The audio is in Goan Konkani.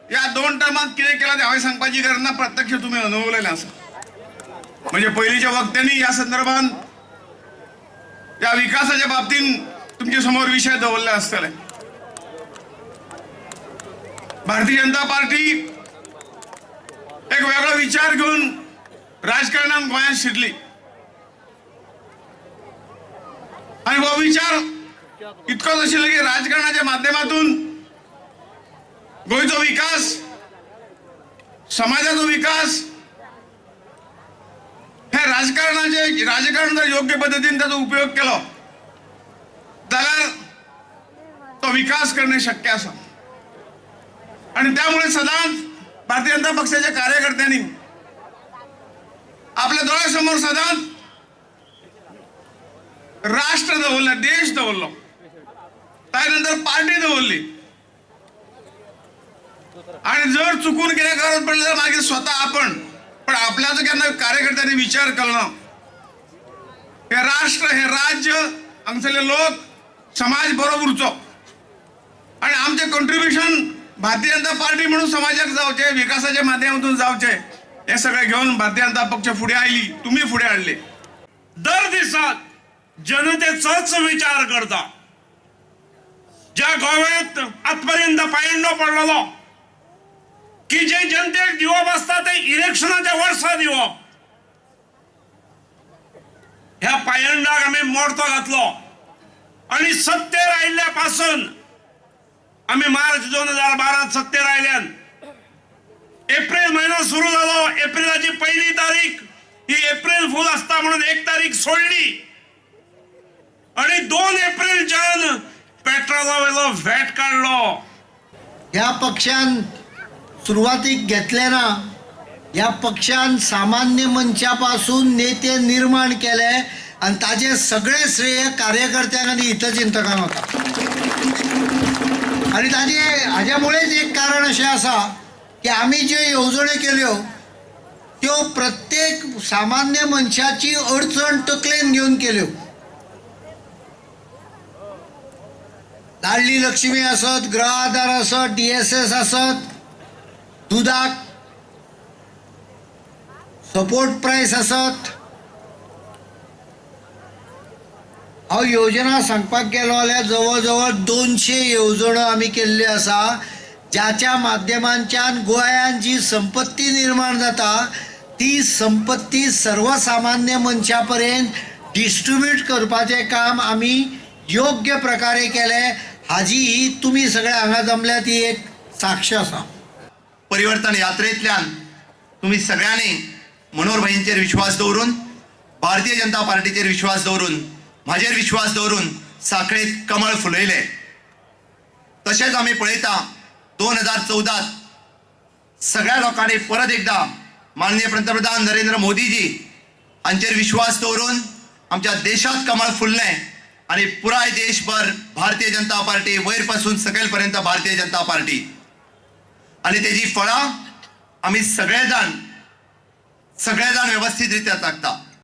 ह्या 2 टर्मात कितें केलां तें हांवें सांगपाची गरज ना, प्रत्यक्ष तुमी अनुभवलेलें आसा. म्हणजे पयलींच्या वक्त्यांनी ह्या संदर्भात ह्या विकासाच्या बाबतींत तुमचे समोर विशय दवरले आसतले. भारतीय जनता पार्टी एक वेगळो विचार घेवन राजकारणात गोंयांत शिरली आनी हो विचार इतकोच आशिल्लो की राजकारणाच्या माध्यमातून गोंयचो विकास, समाजाचो विकास हे राजकारणाचे राजकारण जर योग्य पद्दतीन ताचो उपयोग केलो जाल्यार तो विकास करणे शक्य आसा. आनी त्यामुळे सदांच भारतीय जनता पक्षाच्या कार्यकर्त्यांनी आपल्या दोळ्यासमोर सदांच राष्ट्र दवरलं, देश दवरलो, त्यानंतर पार्टी दवरली. आणि जर चुकून कितें गरज पडली जाल्यार मागीर स्वता आपण, पण आपल्याचो केन्ना कार्यकर्त्यांनी विचार केलो. हे राष्ट्र, हे राज्य, हांगसरले लोक, समाज बरो उरचो आणि आमचें कंट्रिब्युशन भारतीय जनता पार्टी म्हणून समाजाक जावचें, विकासाच्या माध्यमातून जावचें, हे सगळें घेवन भारतीय जनता पक्ष फुडें आयली, तुमी फुडें हाडले. दर दिसाक जनतेचोच विचार करता. ज्या गोव्यात आतापर्यंत पायंडो पडलेलो की जे जनतेक दिवप आसता ते इलेक्शनाच्या वर्सा दिवप, ह्या पायंडाक आमी मोर्तो घातलो आनी सत्तेर आयिल्ल्या पासून आमी मार्च 2012 सत्तेर आयल्यान एप्रिल म्हयनो सुरू जालो. एप्रिलाची पहिली तारीख ही एप्रिल फूल आसता म्हणून 1 तारीख सोडली आणि 2 एप्रिलच्यान पेट्रोला वयलो व्हॅट काडलो. ह्या पक्षान सुरवातीक घेतले ना, ह्या पक्षान सामान्य मनशा पासून नेते निर्माण केले आनी ताजें सगळें श्रेय कार्यकर्त्यांक आनी हितचिंतकांक वता. आनी ताजे हाज्या मुळेच एक कारण अशें आसा की आमी ज्यो येवजण्यो केल्यो त्यो प्रत्येक सामान्य मनशाची अडचण तकलेन घेवन केल्यो. लाडली लक्ष्मी आसत, गृह आधार आसत, DSS आसत, दुदाक सपोर्ट प्रायस आसत. हांव योजना सांगपाक गेलो जाल्यार जवळ जवळ 200 येवजण्यो आमी केल्ल्यो आसा, ज्याच्या माध्यमांच्यान गोंयांत जी संपत्ती निर्माण जाता ती संपत्ती सर्वसामान्य मनशा पर्यंत डिस्ट्रिब्यूट करपाचें काम आमी योग्य प्रकारे केलें. हाजी ही तुमी सगळे हांगा जमल्या ती एक साक्ष आसा. परिवर्तन यात्रेंतल्यान तुमी सगळ्यांनी मनोहर भाईंचेर विश्वास दवरून, भारतीय जनता पार्टीचेर विश्वास दवरून, म्हाजेर विश्वास दवरून साखळेत कमळ फुलयलें. तशेंच आमी पळयता 2014 सगळ्या लोकांनी परत एकदा माननीय पंतप्रधान नरेंद्र मोदीजी हांचेर विश्वास दवरून आमच्या देशात कमळ फुललें आनी पुराय देशभर भारतीय जनता पार्टी वयर पासून सकयल पर्यंत भारतीय जनता पार्टी आनी तेजी फळां आमी सगळे जाण व्यवस्थीत रित्या चाखता.